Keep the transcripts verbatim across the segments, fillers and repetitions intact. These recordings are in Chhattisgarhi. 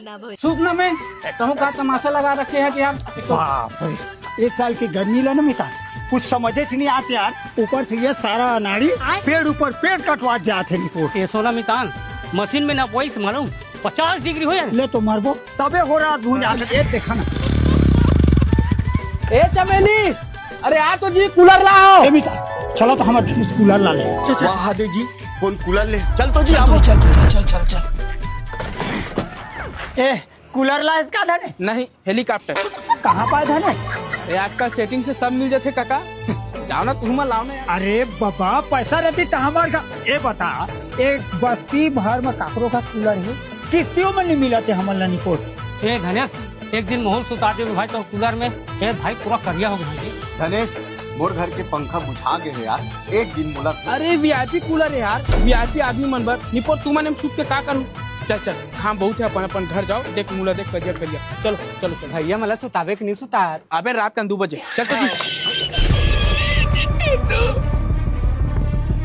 सुन ना मैं, कहूँ का तमाशा लगा रखे है यार। बाप रे, एक साल की गर्मी ला ना मितान, कुछ समझे च नहीं आते यार। ऊपर से ये सारा अनाड़ी पेड़ ऊपर पेड़ कटवा जाते निपोर। ए सोना मितान, मशीन में ना वही मालूम पचास डिग्री हो जाए। ले तो मरबो, तबे हो रहा धुन जाते। ए देखा ना। ए चमेली, अरे आ तो जी, कूलर लाओ। ए मितान, चलो तो हमारे धनुष कूलर ला ले। चल, चल। वाह दे जी, कौन कूलर ले? चल तो जी, चल, आओ। चल, चल, चल, चल, चल। ए, कूलर ला इसका धने? नहीं, हेलीकॉप्टर। कहाँ पाए धने? ए, आजकल सेटिंग से सब मिल जाते काका। जाओ ना, तुम लाओ ना यार। अरे बाबा, पैसा रहती तो हमार का। ए बता, एक बस्ती भर में काकरो का कूलर है, किस्तियों में नहीं मिलते हमन ला निपोर। ए धनेश, एक दिन मोहन सुता दे भाई तो कूलर में। ए भाई, पूरा करिया हो गया भाई। धनेश, मोर घर के पंखा बुझा गए है यार, एक दिन मोला। अरे वीआईपी कूलर है यार, वीआईपी आदमी मन बर। निपोर, तुमन एम सूत के का करू? चल चल, काम बहुत है, अपन अपन घर जाओ। देख मुला देख, करिया करिया। चलो चलो चलो। भैया, मला सुतावे के नहीं सुतार। अबे रात का दो बजे। चल तो जी।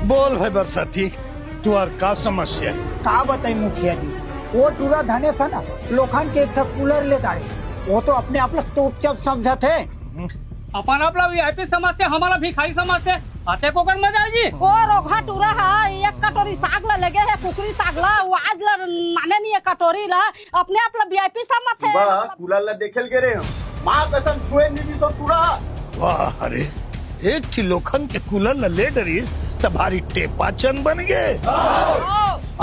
बोल भाई बरसाती, तुहार का समस्या है? का बताई मुखिया जी, वो टूरा धनेश है ना, लोखन के एक ठा कूलर ले डारे। वो तो अपने आप ला तोप चप समझत है। अपन आप ला वीआईपी समझते, हमारा भिखारी समझते। आते को कर मजा जी। ओ रोघा टूरा है, एक कटोरी साग ला लगे है, कुकरी साग ला, वो आज ला माने नहीं है कटोरी ला, अपने आप ला वीआईपी समझ है। सुबह कूलर ला देखे ल गे रहे हो, माँ कसम छुए नहीं दी सो टूरा। वाह रे, एक ठी लोखन के कूलर ला ले डरिस त भारी टेपा चंद बन गे।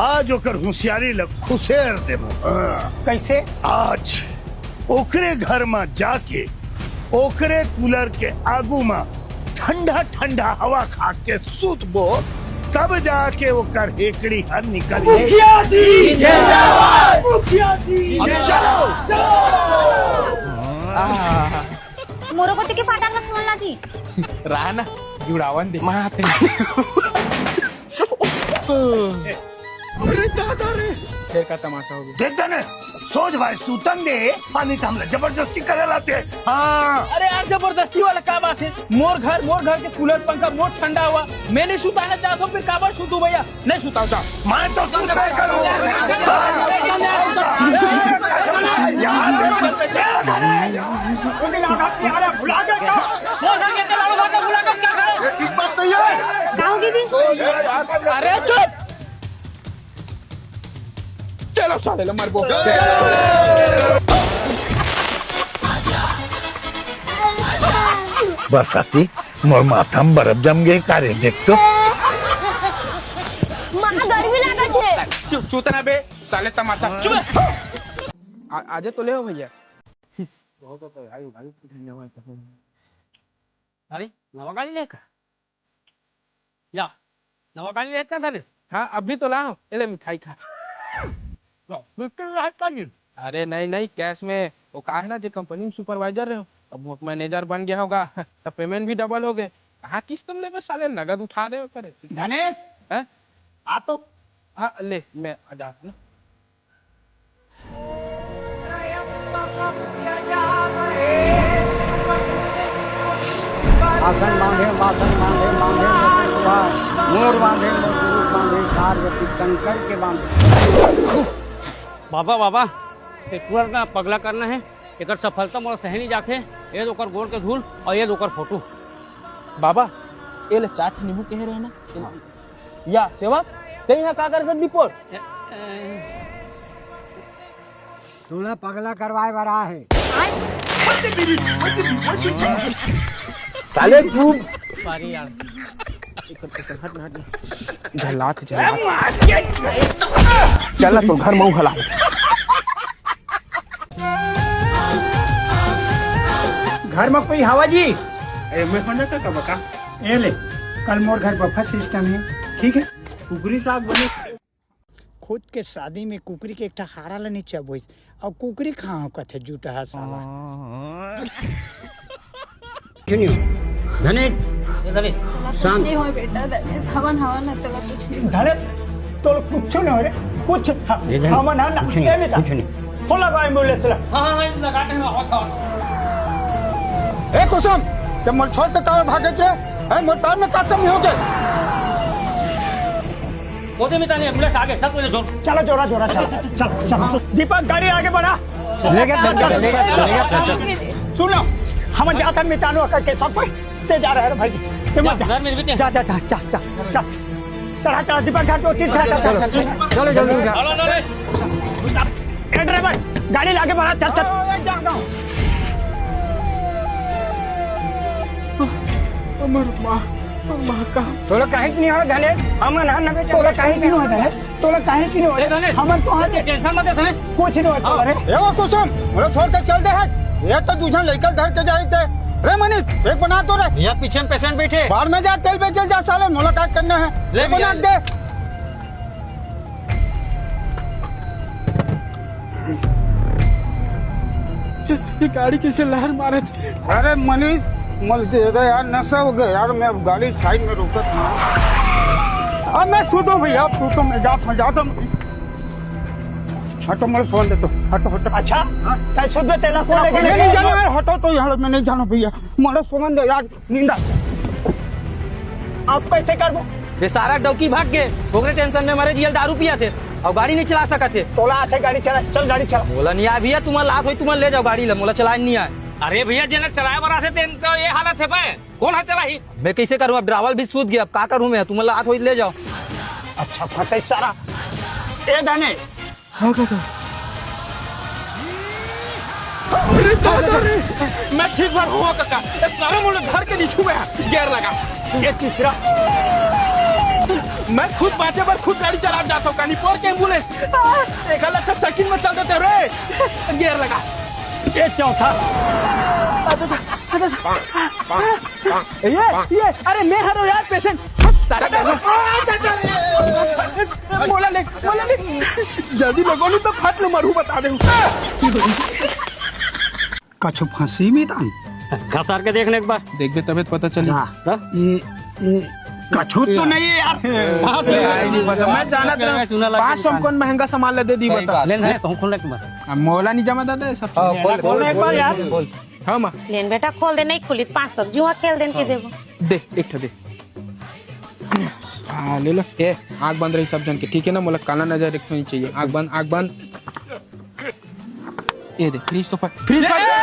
आज ओकर होशियारी ला खुसेर देबो। कैसे? आज ओकरे घर म जाके ओकरे कूलर के आगू म ठंडा ठंडा हवा खा के सूतबो, तब जाके ओकर हेकड़ी ह निकल जाए। मुखिया जी जिंदाबाद। मुखिया जी अब चलो। मोरो कोती के पाटा का फोन ला जी। रहा ना, जुड़ावन दे। माँ। अरे दादा रे। फिर का तमाशा हो गया? देख धनेश, सोच भाई सूतन दे, पानी तो हमला जबरदस्ती करे लाते। हाँ। अरे यार, जबरदस्ती वाला का बात है? मोर घर, मोर घर के कूलर पंखा, मोर ठंडा हवा, मैं नहीं सुताना चाहता हूँ, फिर काबर सुतू भैया? नहीं सुताओ, जाओ। मैं तो कुछ नहीं करूँ। यहाँ देखो। भुला गए क्या? ये ठीक बात नहीं है। का होगी जी? अरे चुप। चलो साले ला मरबो। बरसाती, मोर माथा में बर्फ जम गए का रे, देख तो। माँ, गर्मी लागत है। चुप, चूतना बे, साले तमाशा। चुप। आ, आजे तो ले हो भैया। बहुत होता है भाई, भाई, कुछ नहीं हुआ है। अरे, नवा गाड़ी लेकर? या, नवा गाड़ी लेकर था रे? हाँ, अभी तो लाओ, ये ले मिठाई खा। लो, बिल्कुल राहत का नहीं। अरे नहीं, नहीं, कैश में। वो का है ना, जो कंपनी में सुपरवाइजर रहे हो, अब वो मैनेजर बन गया होगा, तब पेमेंट भी डबल हो गए। कहाँ किस्त में लेबे साले, नगद उठा दे करे। धनेश, हैं? आ तो। हाँ, ले, मैं आ जाता ना। आसन बांधे, वासन बांधे, बांधे मोर गुरु, मोर बांधे, मोर गुरु बांधे, पार्वती शंकर के बांधे। बाबा, बाबा, ये टूरा ना पगला करना है, एकर सफलता मोला सहे नहीं जाथे। ये तो ओकर गोड़ के धूल और ये तो ओकर फोटो। बाबा, ये ले चार ठे नींबू कहे रहे ना, ये ले। या सेवक, ते यहाँ का कर सकती पोर? तोला पगला करवाए बर आए हे। साले तू। सॉरी यार। हट ना, हट ना। झल्लात, झल्लात। चल ना, तो घर में हला। घर में कोई हवा जी? ए, मैं होना का, का बका? ए ले, कल मोर घर बफे सिस्टम है, ठीक है? कुकरी साग बने। खुद के शादी में कुकरी के एक ठा हाड़ा ला नहीं चबोइस, अउ कुकरी खाओ कथे जुटहा साला। सुनियो, धनेश, ए धनेश, तोला कुछ शांत। नहीं होय बेटा, धनेश, हवन हवन है, तोला कुछ नहीं होय। धनेश, तोला कुछ नहीं होय रे, कुछ ह-, ए धनेश, हवन है ना, कुछ नहीं, ए बेटा, कुछ नहीं। फोन लगा एम्बुलेंस ला। हाँ, हाँ, हाँ, लगाते हैं, आओ, आओ। ए कुसुम, ते मोला छोड़ के काबर भागत रे? ए, मोर पैर में का कमी हो गए? होते मितानी एम्बुलेंस आगे, चल, पहले जोर। चलो, जोरा, जोरा, चलो, चलो, चलो, चलो। दीपक, गाड़ी आगे बढ़ा। ले गया, चल, चल, ले गया, चल, ले गया, चल, चल। सुनो, हम जाथन मितानो करके सब कोई, ते जा रहे हैं भाई, ते मत जा। घर में भी ते। जा, जा, जा, जा, जा, जा। चढ़ा, चढ़ा, दीपक, घर तो तीर, चढ़ा, चढ़ा, चढ़ा, चढ़ा। चलो, जल्दी उठा। चलो, चलो, चलो। ए ड्राइवर, गाड़ी लागे बढ़ा, चल, चल। हमर माँ, हमर माँ का? तोला काहे के नहीं हो धने? हम ना नबे तोला काहे के नहीं हो धने? तोला काहे के नहीं हो ए धने? हमन तो हाथ टेंशन मत ले धने। कुछ नहीं हो तोला रे। ए वो कुसुम, मोला छोड़ के चल दे हट। ये तो दूसरा लइका धर के जाई ते। रे मनीष, एक बना तो रे। भैया पीछे में पेशेंट बैठे। बाहर में जा, तेल बेचल जा साले, मोला का करना है? ले एक बना भैया। दे। ये गाड़ी कैसे लहर मारत? अरे मनीष, मल दे दे यार, नशा हो गया यार, मैं अब गाड़ी साइड में रोकत ना। अब मैं सुतो भैया, अब सुतो, मैं जाता हूँ, जाता हूँ। हटो, मोला सोन दे तो, हटो, हटो। अच्छा, हाँ? तै सुत बे, तेला कौन लेके ये नहीं जाना यार, हटो तो यहाँ, मैं नहीं जाना भैया, मोला सोन दे यार। निंदा। अब कैसे करबो? ये सारा डौकी भाग के, ओकरे टेंशन में मरे जियल दारू पिया थे और गाड़ी नहीं चला सकत थे। तोला आथे गाड़ी चला, चल गाड़ी चला। बोला नहीं आ भैया, तुम्हारा लात होई, तुम्हारा ले जाओ गाड़ी ला, मोला चलाए नहीं आए। अरे भैया, जेना चलाए वाला थे, तेन तो ये हालत है बे। कौन है चलाही? मैं कैसे करूँ? अब ड्राइवर भी सूत गया, अब का करूँ मैं? तुम्हारा लात होई, ले जाओ। अच्छा फंसे सारा। ए धने, हाँ काका। अरे दादा रे, मैं ठीक बार हुआ काका। ए सारे मुंडे धर के नीचू में गियर लगा। ये तीसरा। मैं खुद बांचे बर खुद गाड़ी चला जाता हूँ, कानी पर के एम्बुलेंस। आ, एक अलग अच्छा सेकंड में चल देते रे। गियर लगा। ये चौथा। ये, ये, अरे मैं हरो यार पेशेंट। सारा पेशेंट। मोला ले, मोला ले। जल्दी लगो नहीं तो फट ले मरू बता दे। कछु फंसी में तान। घसार के देख ले एक बार। देख बे तबे तो पता चली। हाँ। हाँ? ये, ये कछु तो नहीं है यार। हाँ, ठीक है। मैं जानत रहूं। चूना लगा पाँच सौ में कौन महंगा सामान ले दे दी बता। ले ना, तो हम खोलने के बाद। अब मोला नहीं जमा दादा, सब हाँ, चीजें। खोल, खोल, खोल, एक बार खोल, यार। खोल। हाँ, माँ। लेन बेटा, खोल दे, नहीं खुली, पाँच सौ जुआ खेल देन के देबो। दे, एक ठो दे। हाँ, ले लो। ए, आँख बंद रही सब जन के, ठीक है ना? मोला काला नजर एक ठो नहीं चाहिए। आँख बंद, आँख बंद। ये दे, फ्रिज तो फट, फ्रिज फट गया।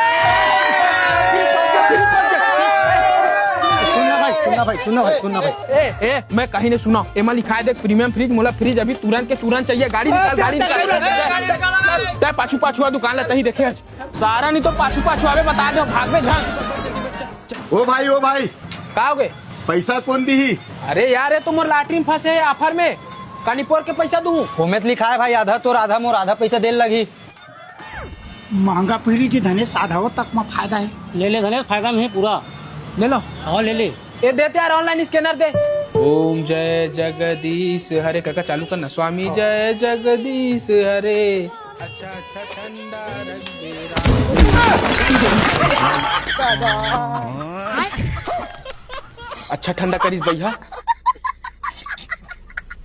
सुनना भाई, सुनना भाई, सुनना भाई, सुनना भाई। ए, ए, मैं कहीं नहीं सुना। एमा लिखाए देख, प्रीमियम फ्रिज, मोला फ्रिज अभी तुरंत के तुरंत चाहिए। गाड़ी निकाल, गाड़ी निकाल। तै पाछू पाछू आ दुकान ला, तही देखे। सारा नहीं तो पाछू पाछू आवे, बता दे, भागबे झन। ओ भाई, ओ भाई। का हो गए? पैसा कौन दिही? अरे यार, ये तो मोर लाटरी में फंसे है ऑफर में। कानी पोर के पैसा दूं? ओमे तो लिखा है भाई, आधा तोर आधा मोर, आधा पैसा देल लगही। महंगा पीढ़ी जी धनेश, आधा तक में फायदा है। ले ले धनेश, फायदा में है पूरा। ले लो। हाँ, ले ले। ए, दे तो यार, ऑनलाइन स्कैनर दे। ओम जय जगदीश हरे। काका, चालू कर ना। स्वामी जय जगदीश हरे। अच्छा, अच्छा, ठंडा रख दे राम। अच्छा ठंडा करिस भैया।